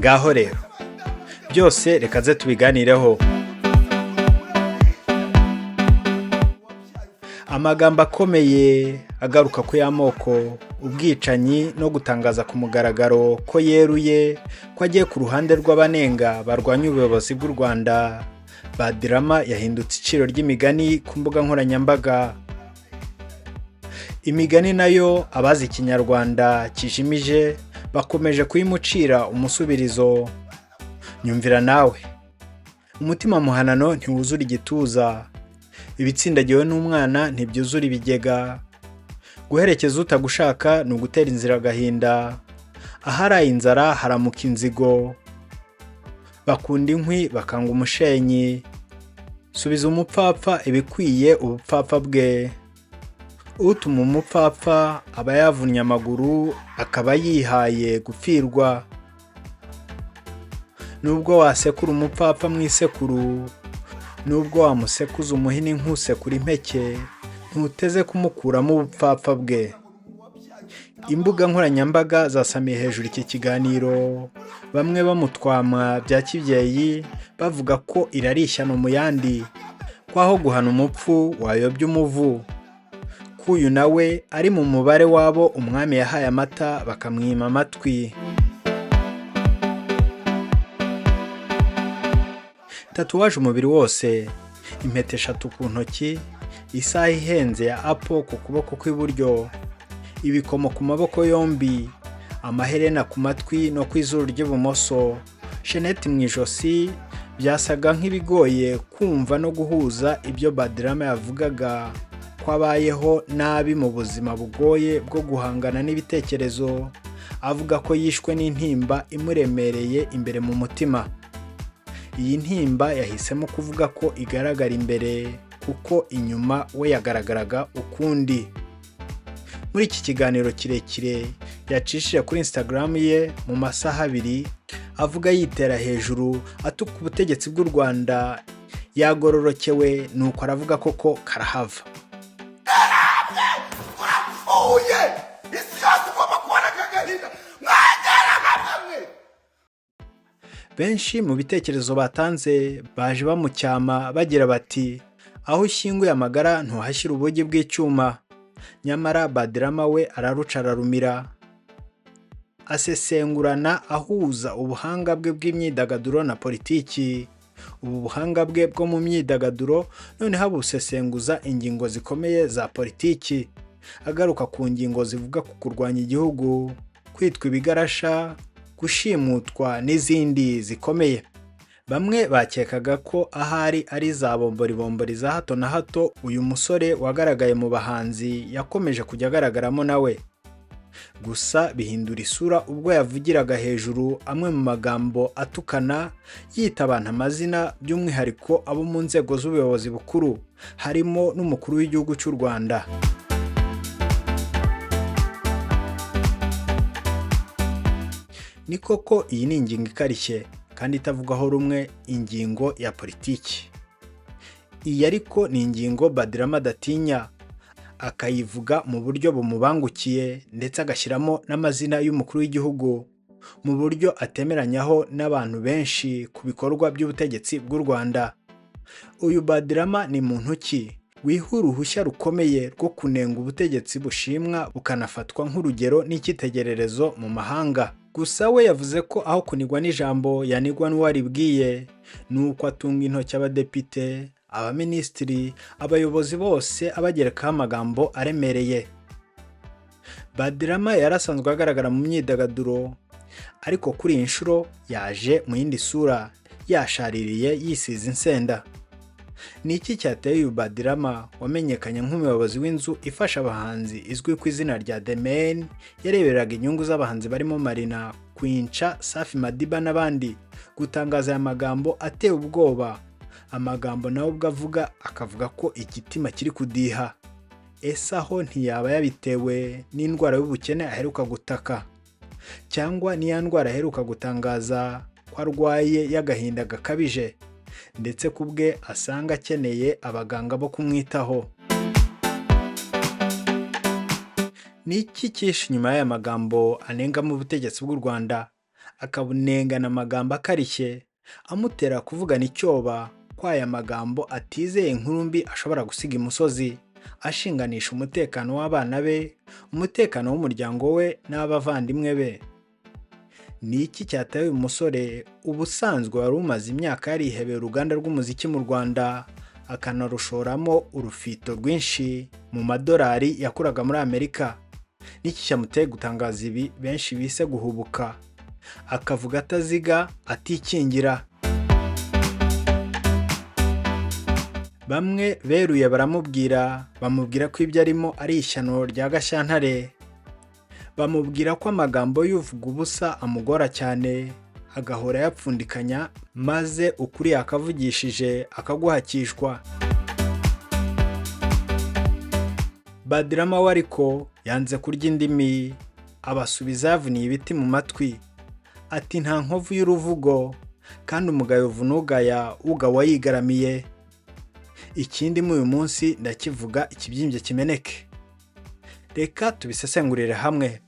Ngaho rero byose reka nze tubiganireho. Amagambo akomeye agaruka ku y'amoko, ubwicanyi no gutangaza ku mugaragaro ko yeruye ko agiye ku ruhande rw'abanenga barwanya ubuyobozi bw'u Rwanda. Badrama yahindutse iciro ry'imigani ku mbuga nkoranyambaga. Imigani nayo abazi Ikinyarwanda kijimije bakomeje kuyimucira umusubirizo. Nyumvira nawe, umutima muhanano ntiwuzura igituza, ibitsindagiwe n'umwana ntibyuzura ibigega, guherekeza utagushaka ni ugutera inzira agahinda, aharaye inzara haramuka inzigo, bakunda inkwi bakanga umushenyi, subiza umupfapfa ibikwiye ubupfapfa bwe, utuma umupfapfa aba yavunnye amaguru akaba yihaye gupfirwa, nubwo wasekura umupfapfa mu isekuru, nubwo wamusekuza umuhini nkusekura impeke, ntuteze kumukuramo ubupfapfa bwe. Imbuga nkoranyambaga zasamiye hejuru iki kiganiro, bamwe bamutwama bya kibyeyi bavuga ko irari ishyano mu yandi, ko aho guhana umupfu wayobya umuvu, ko uyu nawe ari mu mubare w'abo umwami yahaye amata bakamwima amatwi. Tatuwaje umubiri wose, impeta eshatu ku ntoki, isaha ihenze ya Apple ku kuboko kw'iburyo, ibikomo ku maboko yombi, amaherena ku matwi no ku izuru ry'ibumoso, sheneti mu ijosi, byasaga nk'ibigoye kumva no guhuza ibyo Badrama yavugaga ko abayeho nabi mu buzima bugoye bwo guhangana n'ibitekerezo, avuga ko yishwe n'intimba imuremereye imbere mu mutima. Iyi ntimba yahisemo kuvuga ko igaragara imbere kuko inyuma we yagaragaraga ukundi. Muri iki kiganiro kirekire yacishije kuri Instagram ye mu masaha abiri, avuga yitera hejuru atuka ubutegetsi bw'u Rwanda, yagororokewe nuko aravuga koko karahava. Urapfuye, isi yose igomba kubona aka gahinda mwagera hamwe mwe. Benshi mu bitekerezo batanze baje bamucyama bagira bati aho ushyinguye amagara ntuhashyira ubugi bw'icyuma. Nyamara Badrama we araruca ararumira, asesengurana ahuza ubuhanga bwe bw'imyidagaduro na politiki. Ubu buhanga bwe bwo mu myidagaduro noneho abusesenguza ingingo zikomeye za politiki, agaruka ku ngingo zivuga ku kurwanya igihugu, kwitwa ibigarasha, gushimutwa n'izindi zikomeye. Bamwe bakekaga ko ahari ari za bomboribombori za hato na hato uyu musore wagaragaye mu bahanzi yakomeje kujya agaragaramo nawe. Gusa bihindura isura ubwo yavugiraga hejuru amwe mu magambo atukana, yita abantu amazina by'umwihariko abo mu nzego z'ubuyobozi bukuru, harimo n'umukuru w'igihugu cy'u Rwanda. Ni koko iyi ni ingingo ikarishye kandi itavugwaho rumwe, ingingo ya politiki. Iyi ariko ni ingingo Badrama adatinya, akayivuga mu buryo bumubangukiye ndetse agashyiramo n'amazina y'umukuru w'igihugu mu buryo atemeranyaho n'abantu benshi ku bikorwa by'ubutegetsi bw'u Rwanda. Uyu Badrama ni muntu ki wiha uruhushya rukomeye rwo kunenga ubutegetsi bushimwa bukanafatwa nk'urugero n'icyitegererezo mu mahanga? Gusa we yavuze ko aho kunigwa n'ijambo yanigwa n'uwaribwiye, nuko atunga intoki abadepite, abaminisitiri, abayobozi bose abagerekaho amagambo aremereye. Badrama yari asanzwe agaragara mu myidagaduro, ariko kuri iyi nshuro yaje mu yindi sura, yashaririye yisize insenda. Ni iki cyateye uyu Badrama wamenyekanye nk'umuyobozi w'inzu ifasha abahanzi izwi ku izina rya The Mane, yareberaga inyungu z'abahanzi barimo Marina, Queen Cha, Safi Madiba n'abandi, gutangaza aya magambo ateye ubwoba, amagambo nawe ubwo avuga akavuga ko igitima kiri kudiha. Ese aho ntiyaba yabitewe n'indwara y'ubukene aheruka gutaka, cyangwa n'iya ndwara aheruka gutangaza ko arwaye y'agahinda gakabije, ndetse ku bwe asanga akeneye abaganga bo kumwitaho? Ni iki cyihishe inyuma y'aya magambo anengamo ubutegetsi bw'u Rwanda, akabunengana amagambo akarishye amutera kuvugana icyoba ko aya magambo atizeye inkuru mbi ashobora gusiga imusozi, ashinganisha umutekano w'abana be, umutekano w'umuryango we n'abavandimwe be. Ni iki cyateye uyu musore ubusanzwe wari umaze imyaka yarihebeye uruganda rw'umuziki mu Rwanda, akanarushoramo urufito rwinshi mu madolari yakuraga muri Amerika? N'iki cyamuteye gutangaza ibi benshi bise guhubuka, akavuga ataziga atikingira? Bamwe beruye baramubwira, bamubwira ko ibyo arimo ari ishyano rya Gashyantare, bamubwira ko amagambo y'uvuga ubusa amugora cyane, agahora yapfundikanya maze ukuri yakavugishije akaguhakishwa. Badrama we ariko yanze kurya indimi, abasubiza yavuniye ibiti mu matwi, ati nta nkovu y'uruvugo kandi umugayo vunugaya ugawa yigaramiye. Ikindi muri uyu munsi ndakivuga ikibyimbye kimeneke. Reka tubisesengurire hamwe.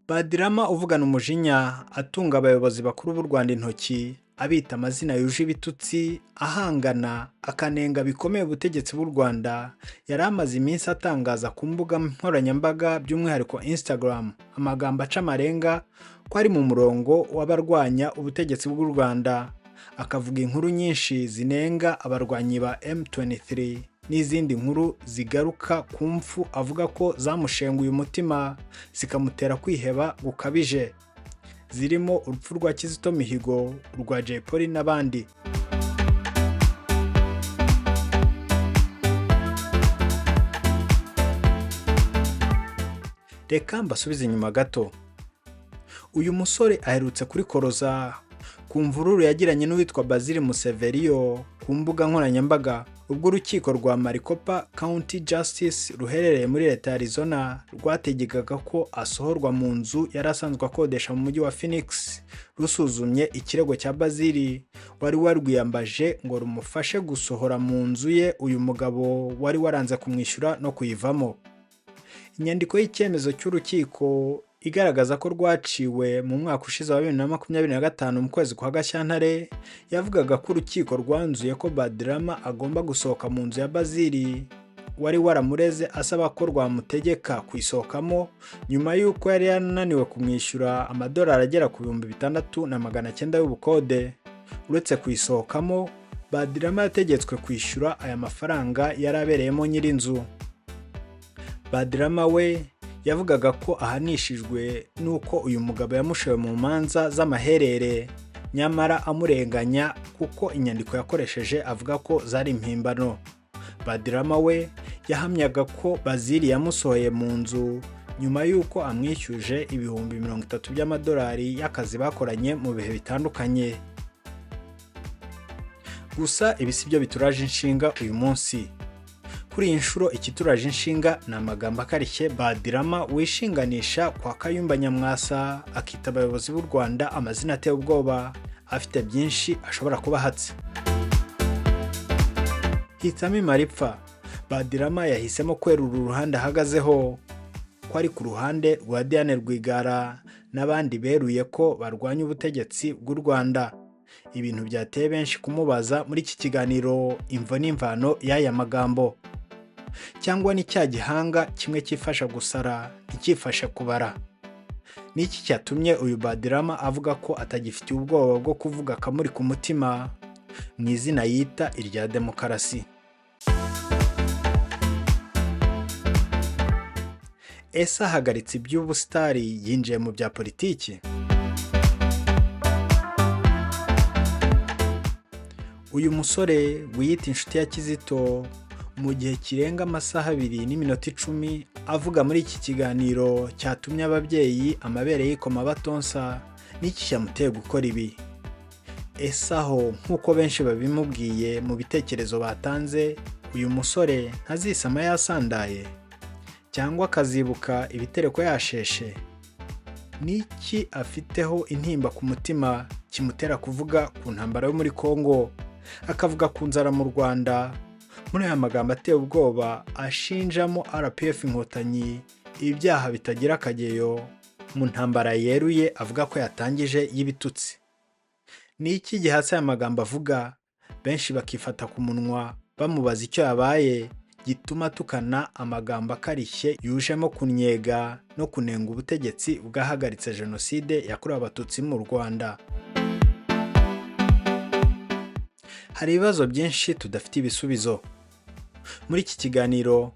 Badrama uvugana umujinya, atunga abayobozi bakuru b'u Rwanda intoki, abita amazina yuje ibitutsi, ahangana akanenga bikomeye ubutegetsi bw'u Rwanda, yari amaze iminsi atangaza ku mbuga nkoranyambaga by'umwihariko Instagram amagambo aca amarenga ko ari mu murongo w'abarwanya ubutegetsi bw'u Rwanda, akavuga inkuru nyinshi zinenga abarwanyi ba M23 n'izindi nkuru zigaruka ku mfu avuga ko zamushenguye umutima zikamutera kwiheba gukabije, zirimo urupfu rwa Kizito Mihigo, urwa Jay Polly n'abandi. Reka mbasubize inyuma gato. Uyu musore aherutse kurikoroza ku mvururu yagiranye n'uwitwa Bazili Museveriyo ku mbuga nkoranyambaga, ubwo urukiko rwa Maricopa County Justice ruherereye muri leta ya Arizona rwategekaga ko asohorwa mu nzu yari asanzwe akodesha mu mujyi wa Phoenix, rusuzumye ikirego cya Bazili wari warwiyambaje ngo rumufashe gusohora mu nzu ye uyu mugabo wari waranze kumwishyura no kuyivamo. Inyandiko y'icyemezo cy'urukiko igaragaza ko rwaciwe mu mwaka ushize wa 2025 mu kwezi kwa Gashyantare, yavugaga ko urukiko rwanzuye ko Badrama agomba gusohoka mu nzu ya Bazili wari waramureze asaba ko rwamutegeka kuyisohokamo nyuma y'uko yari yananiwe kumwishyura amadolari agera ku 6,900 y'ubukode. Uretse kuyisohokamo, Badrama yategetswe kwishyura aya mafaranga yari abereyemo nyir'inzu. Badrama we yavugaga ko ahanishijwe n'uko uyu mugabo yamushoye mu manza z'amaherere, nyamara amurenganya kuko inyandiko yakoresheje avuga ko zari impimbano. Badrama we yahamyaga ko Bazili yamusohoye mu nzu nyuma y'uko amwishyuje 30,000 by'amadolari y'akazi bakoranye mu bihe bitandukanye. Gusa ibi si byo bituraje inshinga uyu munsi. Kuri iyi nshuro ikituraje inshinga ni amagambo akarishye Badrama wishinganisha kwa Kayumba Nyamwasa, akita abayobozi b'u Rwanda amazina ateye ubwoba, afite byinshi ashobora kubahatse. Hitamo imaripfa. Badrama yahisemo kwerura uruhande ahagazeho, ko ari ku ruhande rwa Diane Rwigara n'abandi beruye ko barwanya ubutegetsi bw'u Rwanda. Ibintu byateye benshi kumubaza muri iki kiganiro imvo n'imvano y'aya magambo. Cyangwa ni cya gihanga kimwe cyifasha gusara nticyifashe kubara? Niki cyatumye uyu Badrama avuga ko atagifitiye ubwoba bwo kuvuga akamuri ku mutima mu izina yita irya demokarasi? Ese ahagaritse iby'ubusitari yinjiye mu bya politiki? Uyu musore wiyita inshuti ya Kizito mu gihe kirenga amasaha 2 n'iminota 10 avuga muri iki kiganiro cyatumye ababyeyi amabere yikoma batonsa, n'iki cyamuteye gukora ibi? Ese aho nk'uko benshi babimubwiye mu bitekerezo batanze, uyu musore ntazisama yasandaye cyangwa akazibuka ibitereko yasheshe? Niki afiteho intimba ku mutima kimutera kuvuga ku ntambara yo muri Kongo, akavuga ku nzara mu Rwanda, muri aya magambo ateye ubwoba ashinjamo RPF Inkotanyi Ibyaha bitagira akageyo mu ntambara yeruye avuga ko yatangije y'ibitutsi. Ni iki gihatse aya magambo avuga, benshi bakifata ku munwa bamubaza icyo yabaye gituma atukana amagambo akarishye yujemo kunnyega no kunenga ubutegetsi bwahagaritse Jenoside yakorewe Abatutsi mu Rwanda? Hari ibibazo byinshi tudafite ibisubizo. Muri iki kiganiro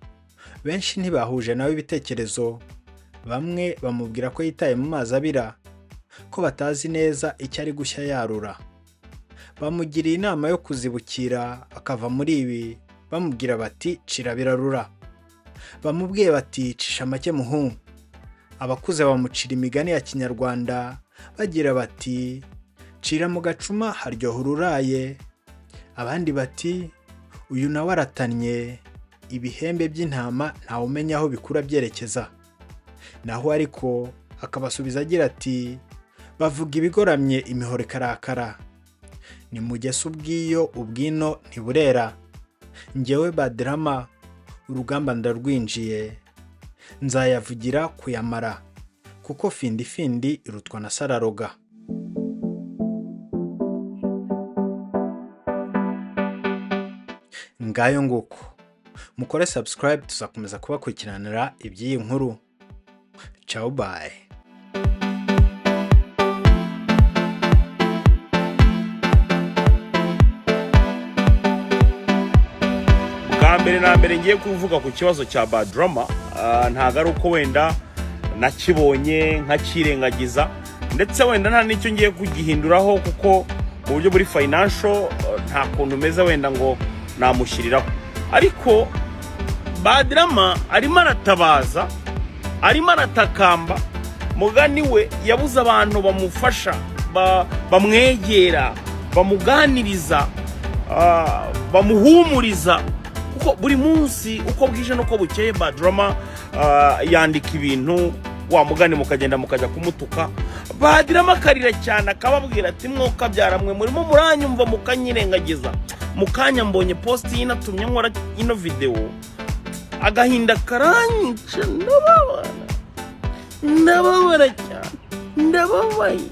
benshi ntibahuje nawe ibitekerezo, bamwe bamubwira ko yitaye mu mazi abira, ko batazi neza icyo ari gushya yarura. Bamugiriye inama yo kuzibukira akava muri ibi, bamubwira bati cira birarura. Bamubwiye bati cisha make muhungu. Abakuze bamucira imigani ya Kinyarwanda bagira bati cira mu gacuma haryoha ururaye. Abandi bati uyu nawe aratannye, ibihembe by'intama ntawumenya aho bikura byerekeza. Naho ariko akabasubiza agira ati bavuga ibigoramye imihoro ikarakara. Nimugese ubwiyo ubwino ntiburera. Njyewe Badrama urugamba ndarwinjiye, nzayavugira kuyamara, kuko findi findi irutwa na sararoga. Ngayo nguko, mukore subscribe, tuzakomeza kubakurikiranira iby'iyi nkuru. Ciao, bye. Bwa mbere na mbere ngiye kuvuga ku kibazo cya Badrama, ntabwo ari uko wenda nakibonye nkakirengagiza, ndetse wenda nta n'icyo ngiye kugihinduraho, kuko mu buryo buri financial nta kuntu umeze wenda ngo namushyiriraho. Ariko Badrama arimo aratabaza, arimo aratakamba, mugani we yabuze abantu bamufasha, bamwegera, bamuganiriza, bamuhumuriza, kuko buri munsi uko bwije n'uko bukeye Badrama yandika ibintu, wa mugani mukagenda mukajya kumutuka. Badrama akarira cyane, akababwira ati mwokabyara mwe murimo muranyumva mukanyirengagiza. Mu kanya mbonye post y'inatumye nkora ino video, agahinda karanyica, ndababara, ndababara cyane, ndababaye.